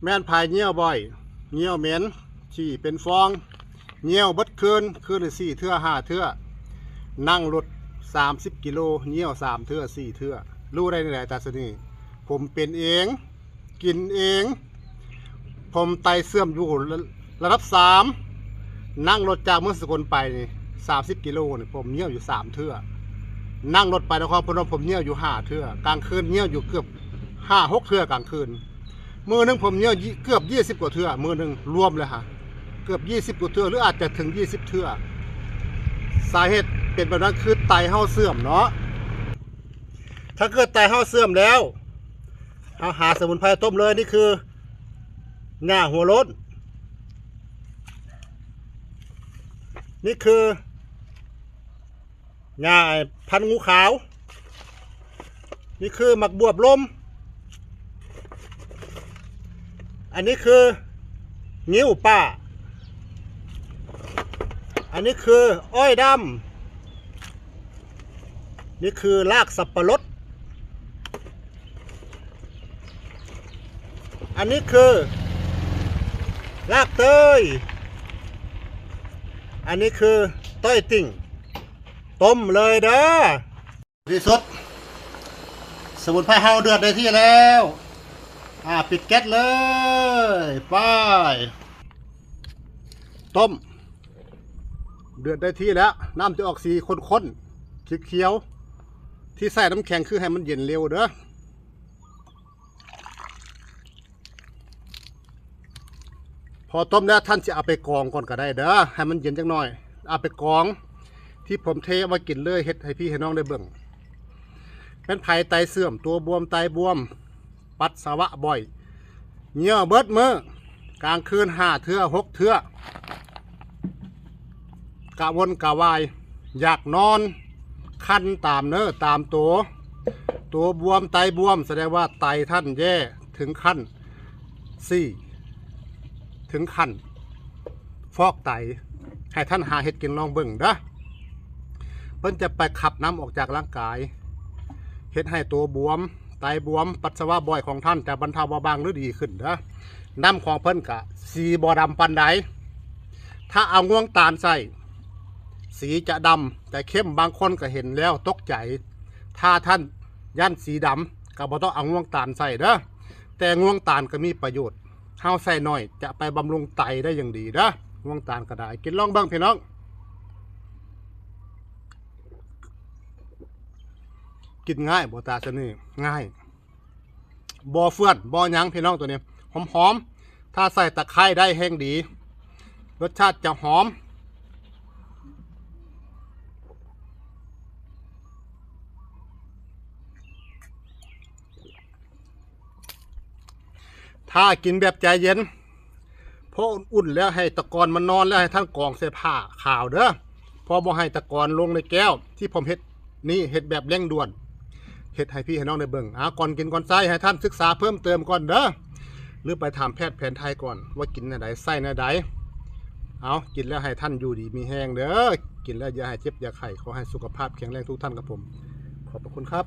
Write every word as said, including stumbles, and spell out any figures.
แม่นไผเยี่ยวบ่อย เยี่ยวเหม็น ขี้เป็นฟอง เยี่ยวเบิดคืน คืนละสี่เทื่อห้าเทื่อ นั่งรถสามสิบกิโล เยี่ยวสามเทื่อสี่เทื่อ รู้ได้แนวใดตาสะนี ผมเป็นเอง กินเอง ผมไตเสื่อมอยู่ระดับสาม นั่งรถจากเมืองสกลไปนี่สามสิบกิโลนี่ ผมเยี่ยวอยู่สามเทื่อ นั่งรถไปนครพนม ผมเยี่ยวอยู่ห้าเทื่อ กลางคืนเยี่ยวอยู่เกือบห้าหกเทื่อกลางคืน มื้อหนึ่งผมเยี่ยวยี่ เกือบยี่สิบกว่าเทื่อ มื้อหนึ่งรวมเลยฮะ เกือบยี่สิบกว่าเทื่อ หรืออาจจะถึงยี่สิบเทื่อ สาเหตุเป็นแบบนั้นคือไตเฮาเสื่อมเนาะ ถ้าเกิดไตเฮาเสื่อมแล้ว เอาหาสมุนไพรต้มเลย นี่คือ หญ้าหัวโล้น นี่คือ หญ้าพันธุ์งูขาว นี่คือหมากบวบลม อันนี้คือ งิ้วป่า อันนี้คืออ้อยดำ นี่คือรากสับปะรด อันนี้คือ รากเตย อันนี้คือ ต้อยติ่ง ต้มเลยเด้อ ที่สุด สมุนไพรเฮาเดือดได้ที่แล้ว อ่า ปิดแก๊สเลย ไป ต้ม เดือดได้ที่แล้ว น้ำจะออกสีข้นๆ เขียวๆ ที่ใส่น้ำแข็งคือให้มันเย็นเร็วเด้อ พอต้มแล้วท่านจะเอาไปกรองก่อนก็ได้เด้อ ให้มันเย็นจักหน่อย เอาไปกรอง ที่ผมเทไว้กินเลย เฮ็ดให้พี่ให้น้องได้เบิ่ง เป็นไผไตเสื่อม ตัวบวม ไตบวม ปัสสาวะบ่อย เยี่ยวเบิดมื้อ กลางคืนห้าเทื่อหกเทื่อ กระวนกระวาย อยากนอน คันตามเน้อ ตามตัว ตัวบวม ไตบวม แสดงว่าไตท่านแย่ ถึงขั้น สี่ ถึงขั้น ฟอกไต ให้ท่านหาเฮ็ดกินลองเบิ่งเด้อ เพิ่นจะไปขับน้ำออกจากร่างกาย เฮ็ดให้ตัวบวม ไตบวม ปัสสาวะบ่อยของท่านจะบรรเทาเบาบางหรือดีขึ้นเด้อ น้ำของเพิ่นกะสีบ่ดำปานใด ถ้าเอาง่วงตาลใส่ สีจะดำ จะเข้ม บางคนก็เห็นแล้วตกใจ ถ้าท่านย้านสีดำ ก็บ่ต้องเอาง่วงตาลใส่เด้อ แต่ง่วงตาลก็มีประโยชน์ เฮาใส่หน่อยจะไปบำรุงไตได้อย่างดีเด้อ ง่วงตาลก็ได้ กินลองเบิ่งพี่น้อง กินง่ายบ่ตาสะนี่ ง่าย บ่เฟื่อน บ่หยังพี่น้องตัวนี้ หอมๆ ถ้าใส่ตะไคร้ได้แฮงดี รสชาติจะหอม ถ้ากินแบบใจเย็น พออุ่นๆแล้วให้ตะกอนมันนอนแล้วให้ท่านกรองใส่ผ้าขาวเด้อ พอบ่ให้ตะกอนลงในแก้ว ที่ผมเฮ็ดนี่เฮ็ดแบบเร่งด่วน เฮ็ดให้พี่ให้น้องได้เบิ่ง อ่า ก่อนกินก่อนใช้ให้ท่านศึกษาเพิ่มเติมก่อนเด้อ หรือไปถามแพทย์แผนไทยก่อนว่ากินแนวใด ใช้แนวใด เอา กินแล้วให้ท่านอยู่ดีมีแฮงเด้อ กินแล้วอย่าให้เจ็บอย่าไข้ ขอให้สุขภาพแข็งแรงทุกท่านครับผม ขอบพระคุณครับ